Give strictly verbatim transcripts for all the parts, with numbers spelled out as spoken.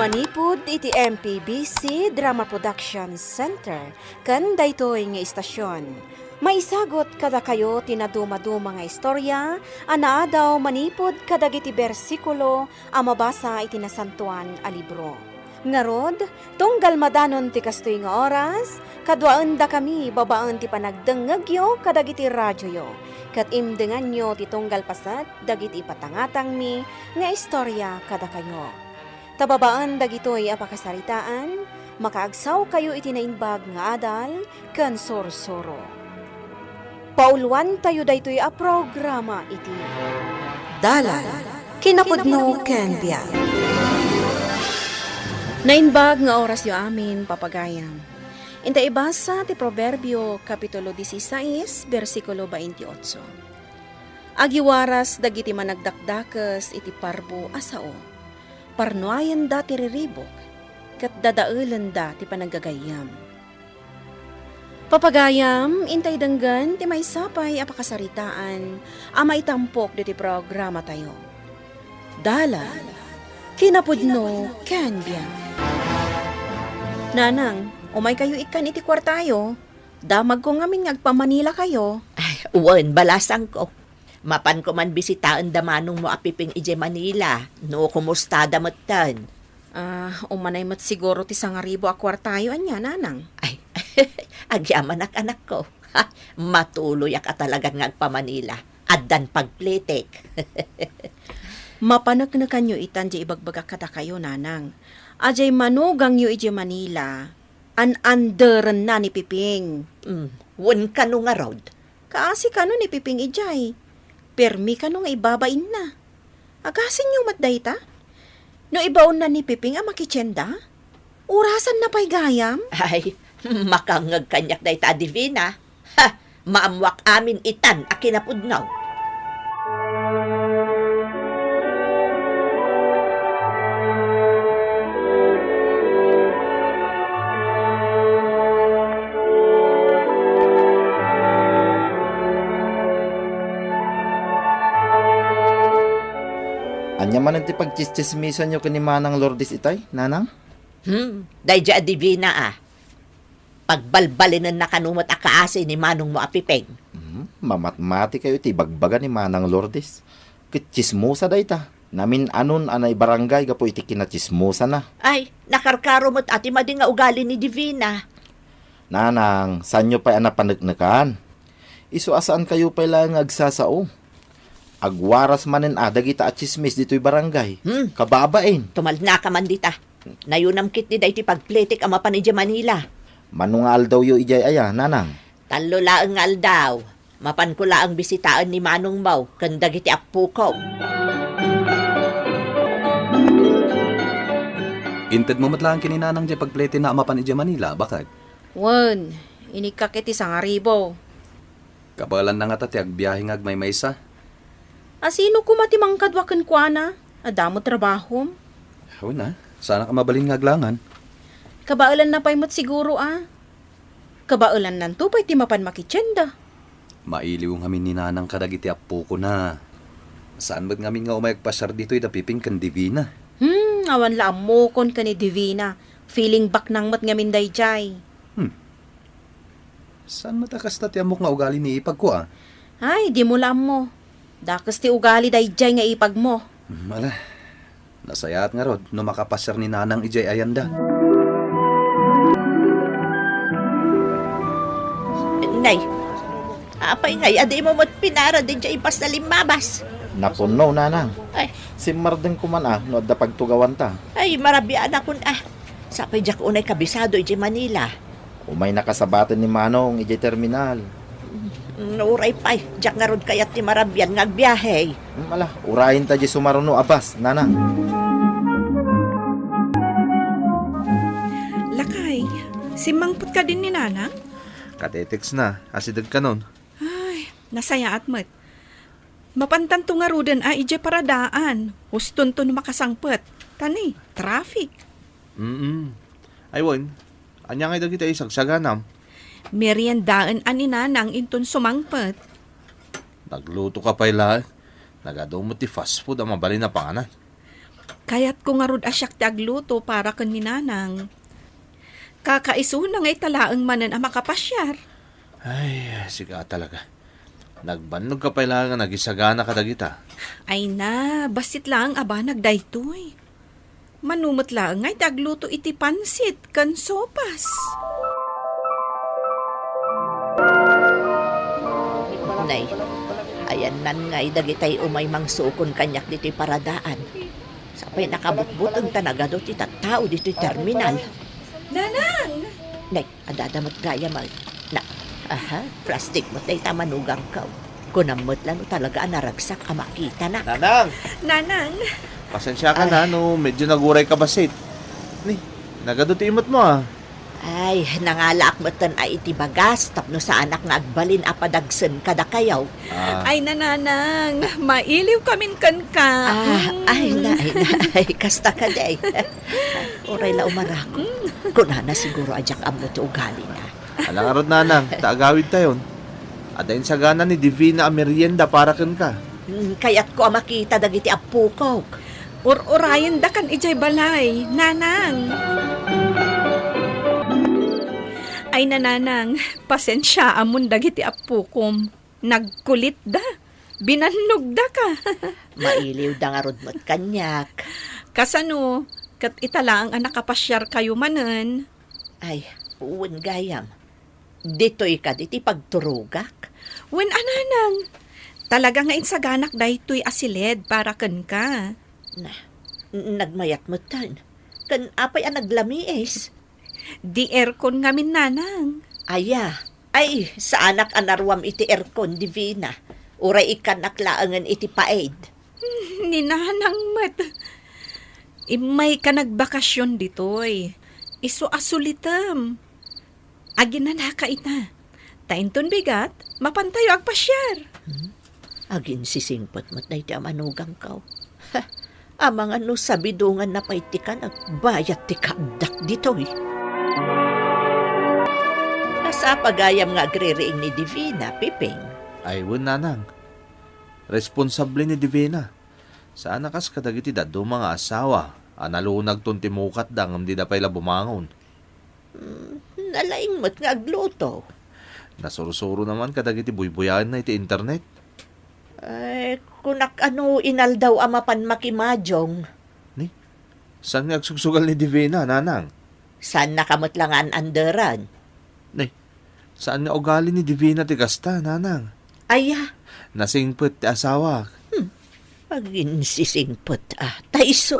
Manipud iti M P B C Drama Production Center ken daytoy nga istasion, maisagut kadakayo ti nadumaduma nga istorya a naadaw manipud kadagiti bersikulo a mabasa iti Nasantoan a Libro. Ngarud, tunggal madanon ti kastoy nga oras, kaduaendakami babaen ti panagdengngegyo kadagiti radioyo, ket imdenganyo ti tunggal paset dagiti ipatangatangmi nga istorya kadakayo. Ta babaen dagitoy a pakasaritaan, makaagsawkayo iti naimbag nga adal ken sursuro. Pauluantayo daytoy a programa iti Dalan, Kinapudno ken Biag. Naimbag nga orasyo amin, papagayam. Inta ibasa ti Proverbio, Kapitulo dieciséis, bersikulo veintiocho. Agiwaras dagiti managdakdakes iti parbo a sao. Parnuayenda ti riribuk, ket dadaelenda ti panagagayyem. Papagayam, intay denggen ti maysa pay a pakasaritaan a maitampok ditoy programatayo. Dalan, Kinapudno ken Biag. Nanang, umaykayo ikkan iti kuartayo. Damagko ngamin nga agpamanilakayo. Ay, wen, balasangko. Mapanko man bisitaen da manongmo a Piping idiay Manila, no kumustada metten. Ah, umanay met siguro ti sangaribu a kuartayo ania, nanang? Ay, agyamanak, anakko. Ha, matuloyak a talagan nga agpamanila. Addan pagpletek. Mapaneknekanyo itan diay ibagbagak kadakayo, nanang. Diay manugangyo idiay Manila, an-anderenna ni Piping. Mm, wen kano ngarud? Kaasi kano ni Piping idiay. Permi kano nga ibabainna. Agasinyo met dayta? No ibaonna ni Piping a makitienda, urasanna pay gayam? Ay, makangngeg kaniak dayta a Divina. Ha! Maammoak amin itan a kinapudno. Ania manen ti pagtsitsismisanyo ken ni Manang Lourdes itay, nanang? Hmm, daydiay a Divina a. Pagbalbalinenna kano met a kaasi ni manongmo a Piping. Hmm, mamatmatikayo iti ibagbaga ni Manang Lourdes. Ket tsismosa dayta. Namin-anon a naibarangay gapu iti kinatsismosana. Ay, nakarkaro met a ti madi nga ugali ni Divina. Nanang, saanyo pay a napaneknekan? Isu a saankayo pay laeng nga agsasao. Agwaras manen a dagita a tsismis ditoy barangay. Hmm. Kababain. Tumalnaka man dita. Nayunam ketdi daytoy pagpletek a mapan idiay Manila. Mano nga aldawyo idiay aya, nanang? Tallo laeng nga aldaw. Mapanko laeng bisitaen ni manongmo ken dagiti appoko. Intedmo met laeng ken ni nanang diay pagpletena a mapan idiay Manila, baket? Wen, inikkak iti sangaribu. Kabaelanna ngata ti agbiahe nga agmaymaysa? A sino koma ti mangkadua kenkuana? Adda met trabahom? Wen a, saanak a mabalin nga aglangan. Kabaelanna pay met siguro a. Kabaelannanto pay ti mapan makitienda. Mailiw ngamin ni nanang kadagiti appokona. Saan met ngamin nga umay agpasiar ditoy da Piping ken Divina. Hmm, awan la ammokon ken ni Divina. Feeling baknang met ngamin daydiay. Hmm. Saan met a kasta ti ammok nga ugali ni ipagko a? Ay, dimo la ammo. Dakes ti ugali daydiay nga ipagmo. Hmm, ala. Nasayaat ngarud no makapasiar ni nanang idiay ayanda. Nay, apay ngay a dimo met pinara daydiay bas a limmabas? Napunno, nanang. Ay. Simmardengko man a no adda pagtugawanta. Ay, marabiaanakon a. Sapay diak unay kabisado idiay Manila. Umay nakasabaten ni Manong idiay terminal. Mm, uray pay, diak ngarud kayat ti marabian nga agbiahe. Mm, ala, urayenta diay sumaruno a bus, nanang. Lakay, simmangpet kadin ni nanang? Katetext na, asideg kanon. Ay, nasayaat met. Mapantanto ngaruden a idiay paradaan. Hustonto no makasangpet. Tani, traffic. Mm-mm. Ay, wen, ania ngay dagiti ay sagsaganam? Meriendaen a ni nanang inton sumangpet. Nagluto ka pay laeng. Nagadu met ti fast food a mabalin a panganan. Kayatko ngarud a siak ti agluto para ken ni Nanang. Kakaisuna nga ita laeng manen a makapasiar. Ay, sika talaga. Nagbannog ka pay laeng nga nagisagana kadagita. Ay na, bassit laeng a banag daytoy. Mano met laeng nga iti agluto iti pansit ken sopas. Nay, ayannan ngay dagitay umay mangsukon kaniak ditoy paradaan. Sapay nakabutbuteng ta nagadu ti tattao ditoy terminal. Nanang! Nay, adda met gayam, ay. Na, aha, plastik met dayta manugangko. Kunam met la no talaga a naragsak a makitanak. Nanang! Nanang! Pasensiaka na no medyo naguray ka bassit. Ni, nagadu ti imot mo, ah. Ay, nangalaak metten a iti bagas tapno saanak nga agbalin a padagsen kadakayo. Ah. Ay, nanang, mailiw kamin kenka. Ah, ay, na, ay, na, ay, kasta kadi. Uray la umarako. Kunana siguro a diak ammo ti ugalina. Ala ngarud, nanang, ta agawidtayon. Adda insagana ni Divina a merienda para kenka. Hmm, kayatko a makita dagiti appokok. Ur-urayendakan idiay balay, nanang. Ay, nanang, pasensiaamon dagiti appokom. Nagkulitda. Binannogdaka. Mailiwda ngarud met kaniak. Kasano, ket ita laeng a nakapasiarkayo manen? Ay, wen gayam. Ditoy kadi ti pagturogak? Wen a, nanang. Talaga nga insaganak daytoy a siled para kenka. Na, nagmayat metten. Ken apay a naglamiis? Di aircon ngamin, nanang. Aya, ay, saanak a naruam iti aircon, Divina. Uray ikkannak laengen iti paid. Ni nanang met. Immayka nagbakasyon ditoy. Isu a sulitem. Aginanaka ita. Ta inton bigat, mapantayo agpasiar. Hmm? Aginsisingpet met daytoy a manugangko. Ha, amangan no sabidonganna pay ti kan agbayat ti kaaddak ditoy. Nasapa gayam nga agririing ni Divina, Piping. Ay, wen, nanang. Responsable ni Divina. Saan a kas kadagiti dadduma nga asawa a nalunagton ti mukatda ngem dida pay la bumangon. Hmm, nalaing met nga agluto. Nasursuro naman kadagiti buybuyaenna iti internet. Ay, kunak a no inaldaw a mapan makimadiong. Ni? Saan nga agsugsugal ni Divina, nanang? Saannaka met la nga an-anderan. Ni? Saan nga ugali ni Divina ti kasta, nanang? Aya? Nasingpet ti asawak. Hmm. Aginsisingpet a, ta isu.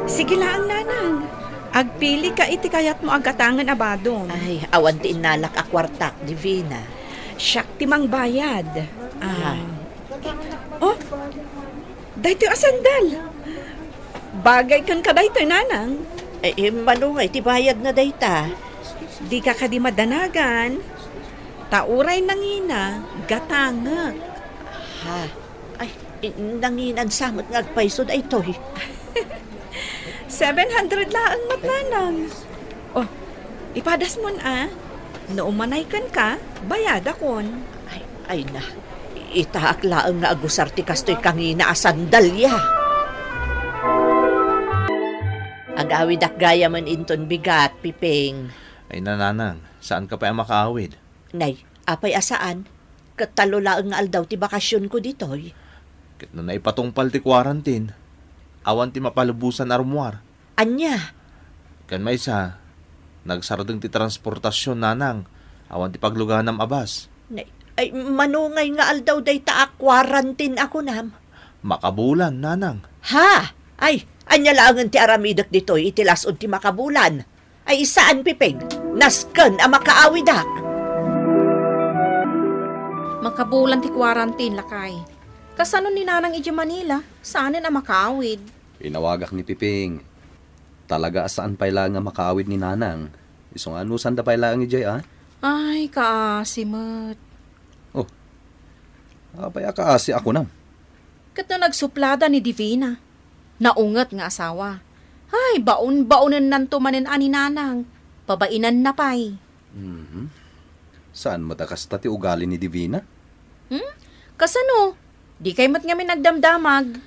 Sige laeng, nanang. Agpilika iti kayatmo a gatangen a badom. Ay, awan ti innalak a kuartak, Divina. Siak ti mangbayad. Ah. Ah. Oh, daytoy a sandal. Bagay kenka daytoy, nanang. Eh, eh, mano nga iti bayad na dayta? Dika kadi madanagan? Ta uray nangina, gatangek. Ha? Ay, i-, nanginan sa met nga agpayso daytoy. Seven hundred laeng met, nanang. Oh, ipadasmon a. No umanay kenka, bayadakon. Ay, ay na. Itaak laeng nga agusar ti kastoy kangina a sandalya. Agawidak gayamen inton bigat, Piping. Ay na, nanang, saan ka pay a makaawid? Nay, apay a saan? Ket tallo laeng nga aldaw ti bakasionko ditoy. Ket no naipatungpal ti quarantine, awan ti mapalubosan a rummuar. Ania? Ken maysa, nagsardeng ti transportasion, nanang, awan ti pagluganam a bus. Nay, ay, mano ngay nga aldaw dayta a quarantine a kunam? Makabulan, nanang. Ha? Ay, ania laengen ti aramidek ditoy iti las-ud ti makabulan? Ay, saan, Piping? Nasken a makaawidak. Makabulan ti quarantine, lakay. Kasano ni Nanang idiay Manila? Saanen a makaawid. Inawagak ni Piping. Talaga a saan pay laeng nga makaawid ni Nanang. Isu nga anusanda pay laeng idiay, a? Ay, kaasi met. Oh. Apay a kaasi a kunam? Ket no nagsuplada ni Divina, naunget nga asawa. Ay, baon-baonennanto manen a ni Nanang. Pabainanna pay. Mhm. Saan met a kasta ti ugali ni Divina? Hmm? Kasano? Dikay met ngamin agdamdamag.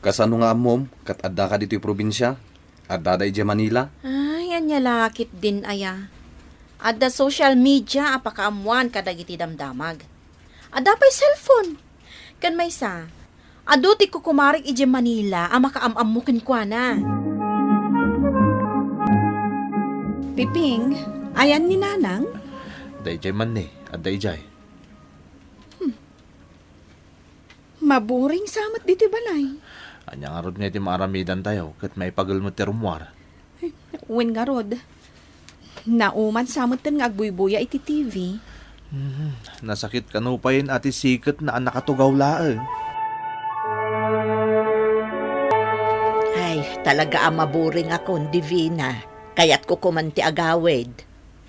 Kasano nga ammom, ket addaka ditoy probinsia? Addada idiay Manila? Ay, ania la ketdin aya. Adda social media a pakaammoan kadagiti damdamag. Adda pay cellphone. Ken maysa, adu ti kukumarik idiay Manila a makaam-ammo kenkuana. Piping, ayan ni Nanang? Daydiay man ni, adda idiay. Hmm. Maburing sa met ditoy balay. Ania ngarud nga iti maaramidantayo ket maipagel met ti rummuar? Wen ngarud, nauman sa metten nga agbuybuya iti T V. Hmm, nasakit kano payen a ti siketna a nakatugaw laeng. Ay, talaga a maburing akon, Divina. Kayatko koman ti agawid.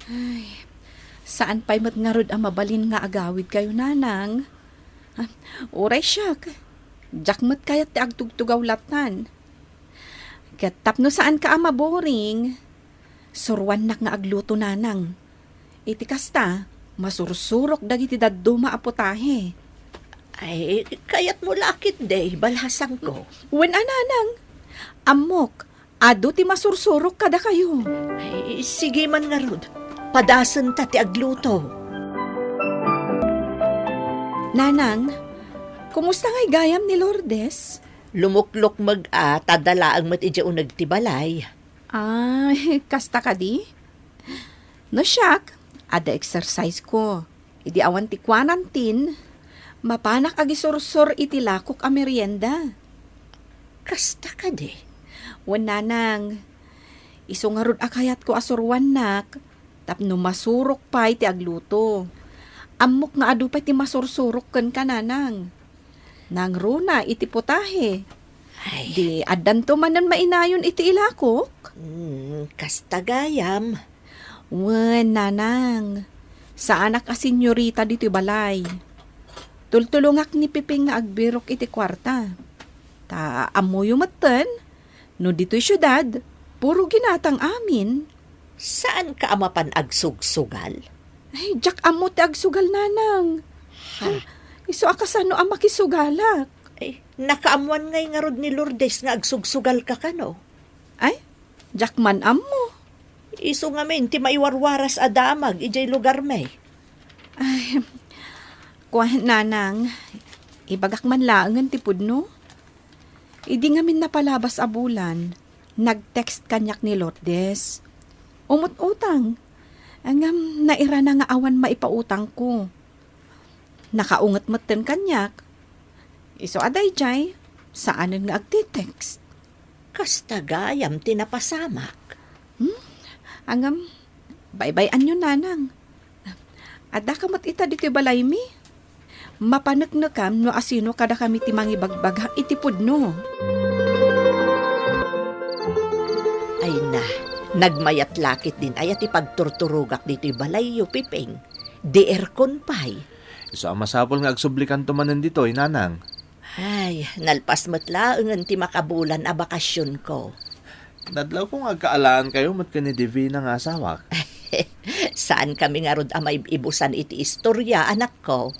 Ay, saan pay met ngarud a mabalin nga agawidkayo, Nanang? Ah, uray siak, diak met kayat ti agtugtugaw lattan. Ket tapno saanka a maburing, suruannak nga agluto, Nanang. Iti kasta, masursurok dagiti dadduma a putahe. Ay, kayatmo la ketdi, balasangko. Wen a, Nanang. Ammok, adu ti masursurok kadakayo. Ay, sige man ngarud. Padasenta ti agluto. Nanang, kumusta ngay gayam ni Lourdes? Lumuklukmeg a, ta adda laeng met idiay uneg ti balay. Ay, kasta kadi? No siak, adda exercise ko. Idi awan ti quarantine, mapanak agisursor iti lakok a merienda. Kasta kadi? Wen, Nanang, isu ngarud a kayatko a suruannak tapno masurok pay ti agluto. Ammok nga adu pay ti masursurok kenka, Nanang. Nangruna iti putahe. Ay. Di addanto manen mainayon iti ilakok? Hmm, kasta gayam. Wen, Nanang, saanak a senyorita ditoy balay. Tultulongak ni Piping nga agbirok iti kuarta. Ta ammoyo metten, no ditoy siudad, puro ginatang amin. Saanka a mapan agsugsugal? Ay, diak ammo ti agsugal, Nanang. Ha? Isu a kasano a makisugalak? Ay, nakaammoan ngay ngarud ni Lourdes nga agsugsugalka kano? Ay, diak man ammo. Isu ngamin ti maiwarwaras a damag idiay lugarmi. Ay, kuan, Nanang, ibagak man laengen ti pudno. Idi ngamin napalabas a bulan, nag-text kaniak ni Lourdes. Umut-utang. Ngem nairana nga awan maipautangko. Nakaunget metten kaniak. Isu a daydiay, saanen nga agti-text. Kasta gayam ti napasamak. Hmm? Ngem, baybay-anyo, Nanang. Addaka met ita ditoy balaymi. Mapaneknekam no asino kadakami ti mangibagbaga iti pudno. Ay na, nagmayat la ketdin aya ti pagturturogak ditoy balayyo, Piping. Di aircon pay. Isu a masapul nga agsublikanto manen ditoy, Nanang. Ay, nalpas met laengen ti makabulan a bakasionko. Nadlawko nga agkaalaankayo met ken ni Divina nga asawak. Saankami ngarud a maib-ibusan iti istoria, anakko.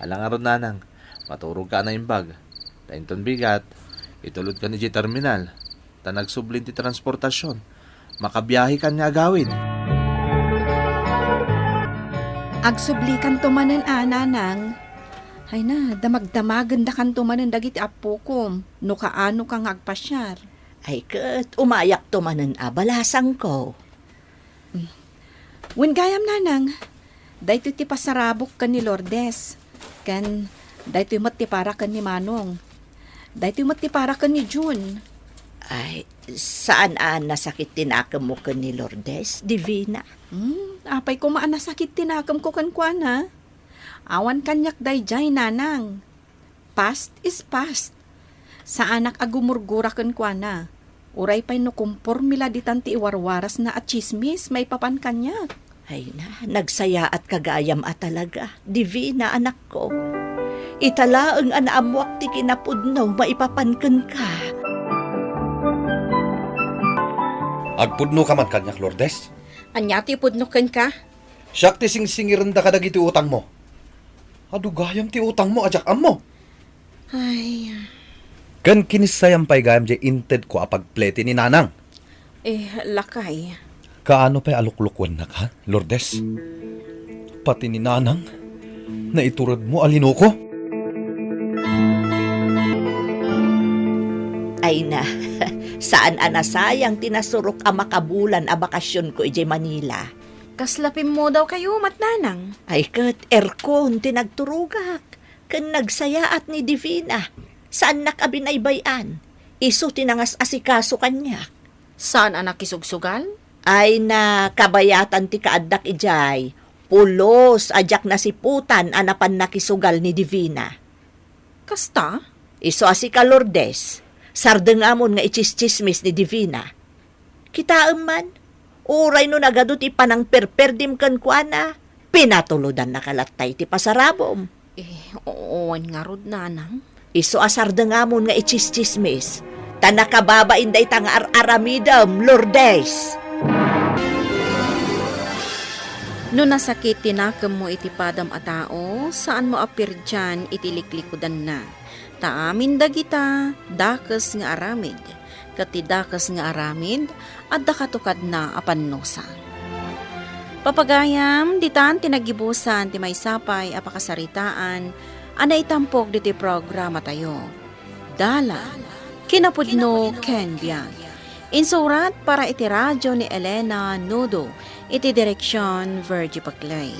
Ala ngarud, Nanang. Maturogka a naimbag. Ta inton bigat, itulodka idiay terminal. Ta nagsublin ti transportasion. Makabiahekan nga agawid. Agsublikanto manen a, Nanang. Ay na, damagdamagendakanto manen dagiti appokom no kaanoka nga agpasiar. Ay ket, umayakto manen a, balasangko. Wen gayam, Nanang, daytoy ti pasarabok ken ni Lourdes, ken daytoy met ti para ken ni Manong. Daytoy met ti para ken ni Jun. Ay, saan a nasakit ti nakemmo ken ni Lourdes, Divina? Hmm, apay koma a nasakit ti nakemko kenkuana? Awan kaniak daydiay, Nanang. Past is past. Saanak a gumurgura kenkuana. Uray pay no komporme la ditan ti iwarwarasna a tsismis maipapan kaniak. Ay na, nagsayaatka gayam a talaga, Divina, anakko. Ita laeng a naammoak ti kinapudno maipapan kenka. Agpudnoka man kaniak, Lourdes? Ania ti ipudno kenka? Siak ti singsingirenda kadagiti utangmo. Adu gayam ti utangmo a diak ammo. Ay. Ken kinissayam pay gayam diay intedko a pagplete ni Nanang. Eh, lakay. Kaano pay a luklukuennaka, Lourdes? Pati ni Nanang, naituredmo a linuko. Ay na, saan a nasayang ti nasurok a makabulan a bakasionko idiay Manila. Kasla pimmudaw kayo, Mat Nanang. Ay ket, aircon ti nagturogak, ken nagsayaat ni Divina. Saannak a binaybay-an. Isu ti nangas-asikaso kaniak. Saan a nakisugsugal? Ay na, kabayatan ti kaaddak idiay. Pulos a diak nasiputan a napan nakisugal ni Divina. Kasta? Isu a sika, Lourdes, sardengamon nga itsistsismis ni Divina. Kitaem man, uray no nagadu ti panangperperdim kenkuana, pinatulodannaka latta iti pasarabom. Eh, wen ngarud, Nanang. Isu a sardengamon nga itsistsismis, ta nakababain dayta nga ar-aramidem, Lourdes. No nasakit ti nakemmo iti padam a tao, saanmo a pirdian iti liklikudanna. Ta amin dagita, dakes nga aramid, ket ti dakes nga aramid, adda katukadna a pannusa. Papagayam, ditan ti naggibusan ti maysa pay a pakasaritaan a naitampok ditoy programatayo. Dalan, kinapudno ken biag. Insurat para iti radio ni Elena Nudo, iti direksion Virgie Paclay.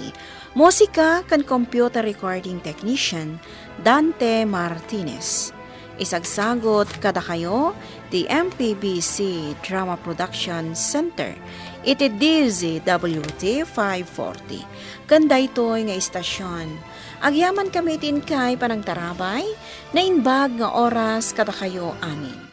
Musika ken computer recording technician, Dante Martinez. Isagsagut kadakayo ti M P B C Drama Production Center iti D Z W T five forty. Ken daytoy nga istasion, agyamankami iti inkay panangtarabay, naimbag nga oras kadakayo amin.